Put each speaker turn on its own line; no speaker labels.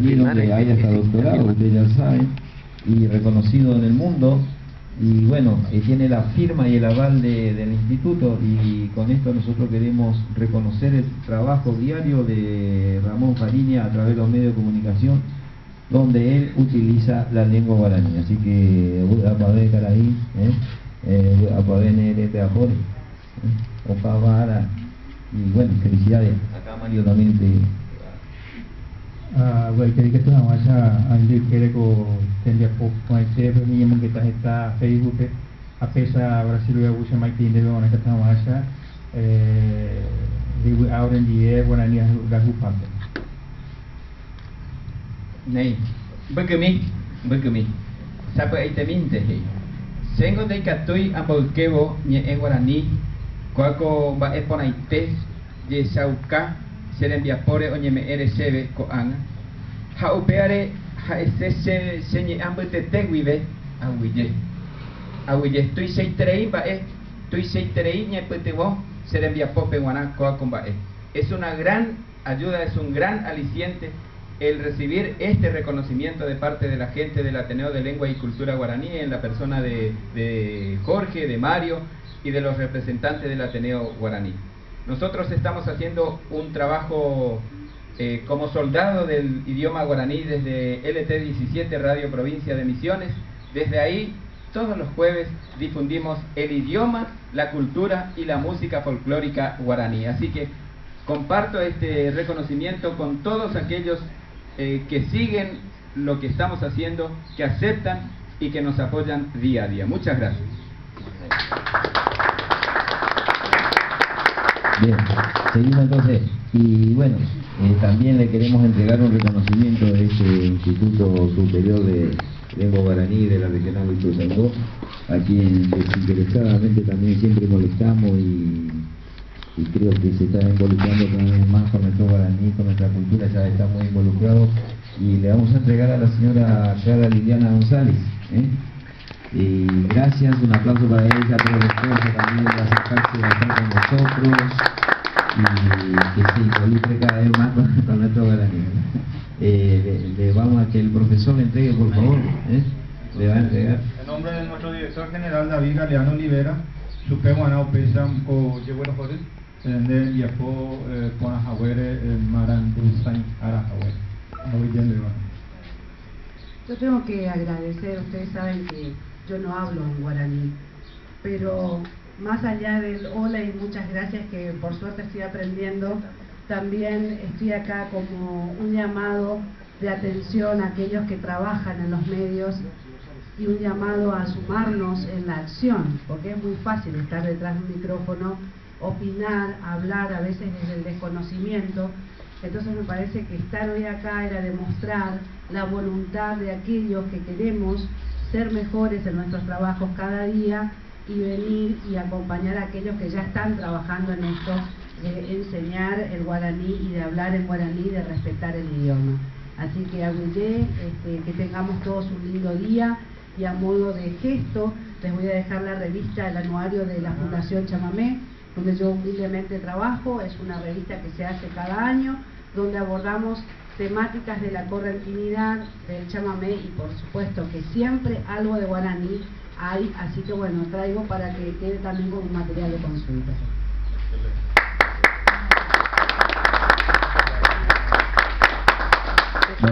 Guaraní, donde hay hasta doctorado, ustedes ya saben, y reconocido en el mundo. Y bueno, tiene la firma y el aval del instituto, y con esto nosotros queremos reconocer el trabajo diario de Ramón Fariña a través de los medios de comunicación, donde él utiliza la lengua guaraní. Así que, apave caraí, apave nere peajore, opavara, y bueno, felicidades. Acá Mario también te...
Ah, bueno, que esto no vaya a quiere ko tembiapo porãite ñemongeta heta Facebook a pesa Brasil voy a Maite de ona que estamos allá digo ahora en día guaraní rajupampe.
Nei, mbykymi, mbykymi. Sapy'aitemínte he'i. Chéngo ndaikatúi amboykévo ñe'ẽ guarani, kóa ko mba'e porãite jehechauka che rembiapóre oñeme'ẽre chéve ko'ág̃a, ha upévare ha'ese che che ñe'ã mbytete guive aguyje. Aguyje tuichaiterei mba'e, tuichaiterei ñepytyvõ che rembiapópe g̃uarã kóa ko mba'e. Es una gran ayuda, es un gran aliciente el recibir este reconocimiento de parte de la gente del Ateneo de Lengua y Cultura Guaraní en la persona de Jorge, de Mario y de los representantes del Ateneo Guaraní. Nosotros estamos haciendo un trabajo como soldado del idioma guaraní desde LT17 Radio Provincia de Misiones. Desde ahí, todos los jueves difundimos el idioma, la cultura y la música folclórica guaraní. Así que comparto este reconocimiento con todos aquellos que siguen lo que estamos haciendo, que aceptan y que nos apoyan día a día. Muchas gracias.
Bien, seguimos entonces. Y bueno, también le queremos entregar un reconocimiento de este Instituto Superior de Lengua Guaraní de la Regional Ituzaingó, a quien desinteresadamente también siempre molestamos y creo que se está involucrando cada vez más con nuestro guaraní, con nuestra cultura, ya está muy involucrado. Y le vamos a entregar a la señora Clara Liliana González, ¿eh? Y gracias, un aplauso para ella por el esfuerzo también de acercarse a estar con nosotros y que se involucre cada vez más con nuestro guaraní. Le vamos a que el profesor le entregue, por favor, ¿eh? Le va a entregar.
En nombre de nuestro director general David Galeano Olivera, supe guanao pesam ko yebuelo jore, de viajó con Ajahuere, Maranduzain Arajahuere.
Yo tengo que agradecer, ustedes saben que yo no hablo en guaraní, pero más allá del hola y muchas gracias que por suerte estoy aprendiendo, también estoy acá como un llamado de atención a aquellos que trabajan en los medios y un llamado a sumarnos en la acción, porque es muy fácil estar detrás de un micrófono, opinar, hablar, a veces desde el desconocimiento. Entonces me parece que estar hoy acá era demostrar la voluntad de aquellos que queremos ser mejores en nuestros trabajos cada día y venir y acompañar a aquellos que ya están trabajando en esto de enseñar el guaraní y de hablar en guaraní y de respetar el idioma. Así que aguyé, que tengamos todos un lindo día y a modo de gesto les voy a dejar la revista, el anuario de la Fundación Chamamé, donde yo humildemente trabajo. Es una revista que se hace cada año, donde abordamos temáticas de la correntinidad, del chamamé y por supuesto que siempre algo de guaraní hay, así que bueno, traigo para que quede también como material de consulta.